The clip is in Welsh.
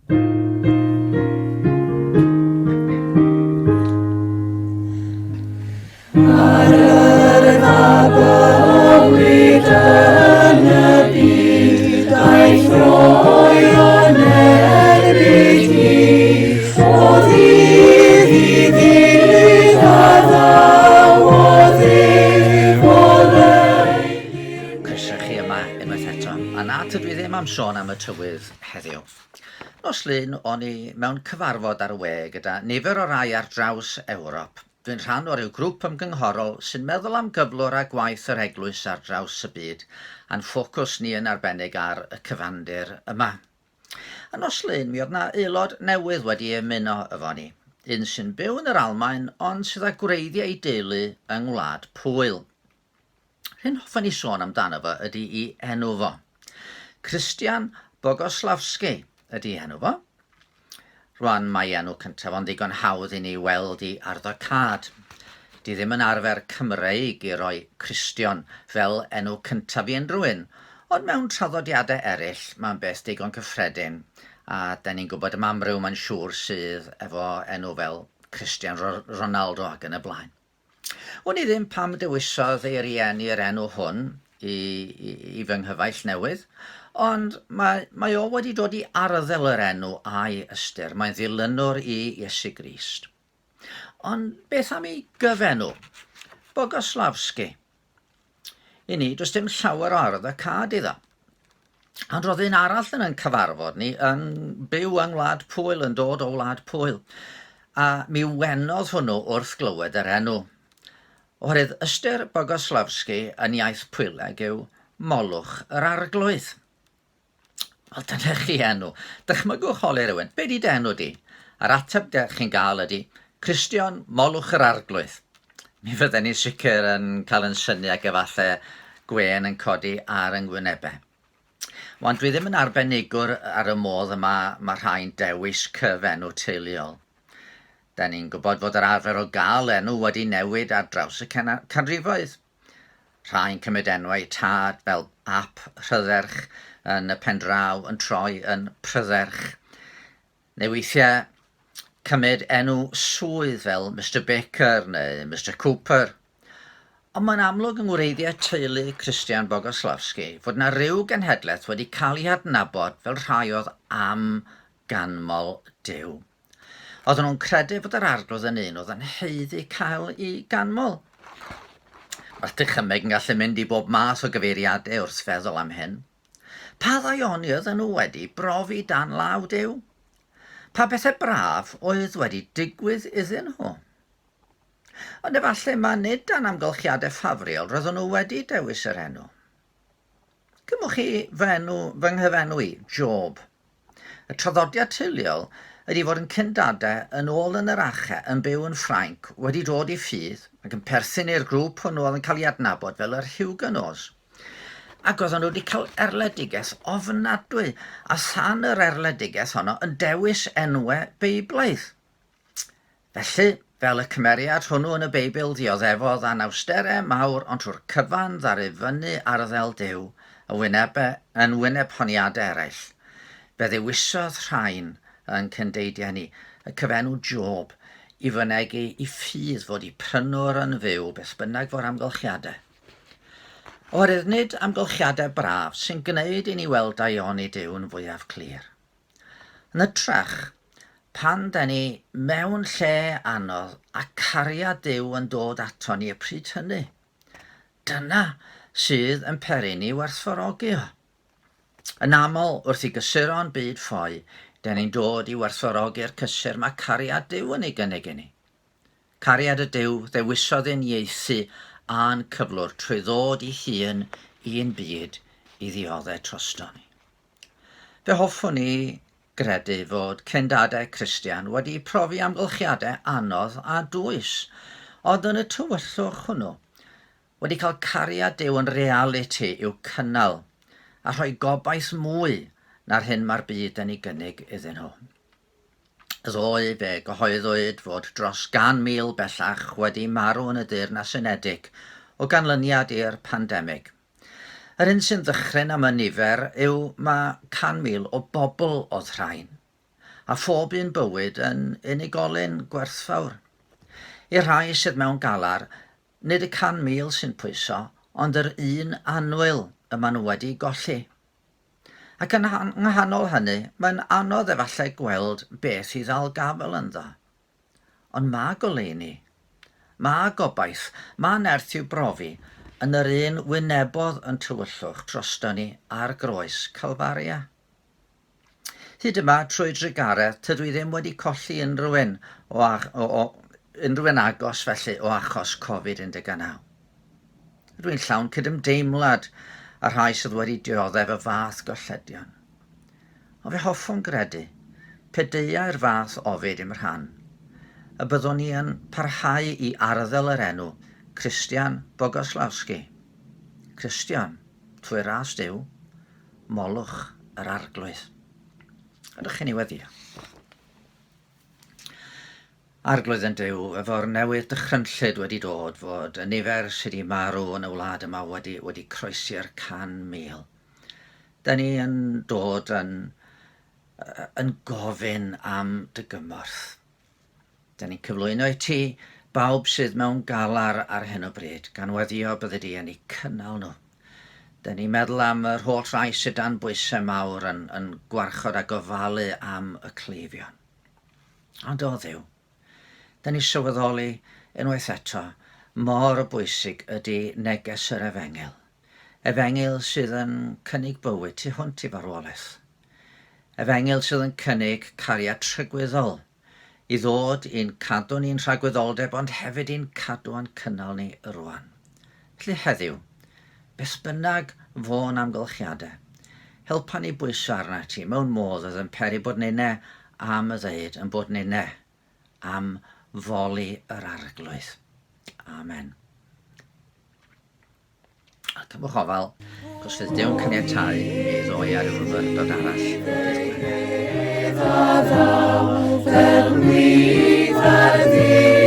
Ar yr bywyd yn y byd, a'i throi o'n erbyn hi, o ddydd i ddydd a ddawodd ef o lein. Croeso chi yma unwaith eto, a na tydw i ddim am sôn am y tywydd heddiw. Nos Lun o'n i mewn cyfarfod ar y we gyda nifer o rai ar draws Ewrop. Dwi'n rhan o ryw grŵp ymgynghorol sy'n meddwl am gyflwr a gwaith yr eglwys ar draws y byd, a'n ffocws ni yn arbennig ar y cyfandir yma. A nos Lun mi oedd 'na aelod newydd wedi ymuno efo ni, un sy'n byw yn yr Almaen ond sydd â gwreiddiau ei deulu yng Ngwlad Pwyl. Hyn hoffen ni sôn amdano fo ydy i enw fo. Christian Bogoslavsky ydy enw fo. Rwan mae enw cyntaf o'n ddigon hawdd i ni weld i arddocâd. Di ddim yn arfer Cymreig i roi Cristion fel enw cyntaf i unrhyw un, ond mewn traddodiadau eraill mae'n beth digon cyffredin, a da ni'n gwybod am amryw mae'n siŵr sydd efo enw fel Cristian Ronaldo ac yn y blaen. Wn i ddim pam dewisodd ei rieni yr enw hwn i, i, i fy nghyfaill newydd, ond mae, mae o wedi dod i arddel yr enw a'i ystyr. Mae'n ddilynwr i Iesu Grist. Ond beth am ei gyfenw? Bogoslavsky. I ni, does dim llawer o arwyddocâd iddo. Ond roedd un arall yn ein cyfarfod ni yn byw yng Ngwlad Pwyl, yn dod o Wlad Pwyl, a mi wenodd hwnnw wrth glywed yr enw. Oherwydd ystyr Bogoslavsky yn iaith Pwyleg yw Molwch yr Arglwydd. Wel, dyna chi enw. Dychmygwch holi rhywun, be di dy enw di? A'r ateb dych chi'n gael ydy, Cristion Molwch yr Arglwydd. Mi fydden ni'n sicr yn cael yn synnu ac efallai gwên yn codi ar yng ngwynebau. Wan, dwi ddim yn arbenigwr ar y modd yma mae rhai'n dewis cyfenw teuluol. Da ni'n gwybod fod yr arfer o gael enw wedi newid ar draws y canrifoedd. Rhai'n cymryd enwau tad fel Ap Rhydderch yn y pendraw yn troi yn Prydderch. Neu weithiau cymryd enw swydd fel Mister Baker neu Mister Cooper. Ond mae'n amlwg yng ngwreiddiau teulu Christian Bogoslavsky fod 'na ryw genhedlaeth wedi cael eu hadnabod fel rhai oedd am ganmol Duw. Oedden nhw'n credu fod yr arglwydd yn un oedd yn haeddu cael ei ganmol. Mae'r dychymyg yn gallu mynd i bob math o gyfeiriadau wrth feddwl am hyn. Pa ddaioni oedden nhw wedi brofi dan law Duw? Pa bethau braf oedd wedi digwydd iddyn nhw? Ond efallai mae nid dan amgylchiadau ffafriol roedden nhw wedi dewis yr enw. Cymwch chi fy enw, fy nghyfenw i, Job. Y traddodiad teuluol ydy fod yn cyndadau yn ôl yn yr Ache yn byw yn Ffrainc wedi dod i ffydd ac yn perthyn i'r grŵp hwnnw oedd yn cael ei adnabod fel yr Huguenots. Ac oedden nhw wedi cael erledigaeth ofnadwy a than yr erledigaeth honno yn dewis enwau Beiblaidd. Felly, fel y cymeriad hwnnw yn y Beibl, dioddefodd anawsterau mawr ond trwy'r cyfan ddaru fyny arddel Duw y wyneb yn wyneb honiadau eraill. Fe ddewisodd rhain yn cyndeidiau ni, y cyfenw Job, i fynegi i ffydd fod i prynwr yn fyw beth bynnag fo'r amgylchiadau. Oherwydd nid amgylchiadau braf sy'n gwneud i ni weld daioni Duw'n fwyaf clir. Yn hytrach, pan 'da ni mewn lle anodd a cariad Duw yn dod ato ni y pryd hynny, dyna sydd yn peri ni werthfawrogi o. Yn aml, wrth i gysuron byd ffoi, 'da ni'n dod i werthfawrogi'r cysur mae cariad Duw yn ei gynnig i ni. Cariad y Duw ddewisodd uniaethu â'n cyflwr trwy ddod i hun i'n byd i ddiodde drosto ni. Fe hoffwn i gredu fod cyndadau Cristion wedi profi amgylchiadau anodd a dwys, ond yn y tywyllwch hwnnw, wedi cael cariad Duw yn realiti i'w cynnal a rhoi gobaith mwy na'r hyn mae'r byd yn ei gynnig iddyn nhw. Ddoe fe gyhoeddwyd fod dros 100,000 bellach wedi marw yn y Deyrnas Unedig o ganlyniad i'r pandemig. Yr hyn sy'n ddychryn am y nifer yw ma 100,000 o bobl oedd rhain. A phob un bywyd yn unigolyn gwerthfawr. I'r rhai sydd mewn galar, nid y 100,000 sy'n pwyso, ond yr un annwyl y maen nhw wedi golli. Ac yn nghanol hynny, mae'n anodd efallai gweld beth i ddal gafael ynddo. Ond mae goleuni, mae gobaith, mae nerth i'w brofi yn yr un wynebodd yn tywyllwch drosto ni ar groes Calfaria. Hyd yma, trwy drugaredd, tydw i ddim wedi colli unrhyw un o, o, o, unrhyw un agos felly o achos Covid-19. Rydw i'n llawn cydymdeimlad â'r rhai sydd wedi dioddef y fath golledion. Ond fe hoffwn gredu, pe deuai'r fath ofid i'm rhan, y byddwn i yn parhau i arddel yr enw Christian Bogoslawski. Cristion, trwy ras Duw, molwch yr Arglwydd. Ydych chi'n ei weddio? Arglwydd yn Duw, efo'r newydd dychrynllyd wedi dod fod y nifer sydd wedi marw yn y wlad yma wedi, wedi croesi'r 100,000. Da ni yn dod yn, yn gofyn am dy gymorth. Da ni'n cyflwyno i ti bawb sydd mewn galar ar hyn o bryd, gan weddio byddi di yn eu cynnal nhw. Da ni'n meddwl am yr holl rai sydd dan bwysau mawr yn, yn gwarchod a gofalu am y cleifion. Ond o Dduw, da ni sylweddoli unwaith eto mor bwysig ydy neges yr Efengyl. Efengyl sydd yn cynnig bywyd tu hwnt i farwolaeth. Efengyl sydd yn cynnig cariad tragwyddol i ddod i'n cadw ni'n rhagwyddoldeb ond hefyd i'n cadw a'n cynnal ni rwan. Felly heddiw, beth bynnag fo'n amgylchiadau, helpa ni bwyso arnat ti mewn modd oedd yn peri bod ninne am y ddeud yn bod ninne am foli yr Arglwydd. Amen. A cymwch ofal, cos fydd Duw'n caniatáu i mi ddoi ar ryw fyfyrdod arall dydd Gwener.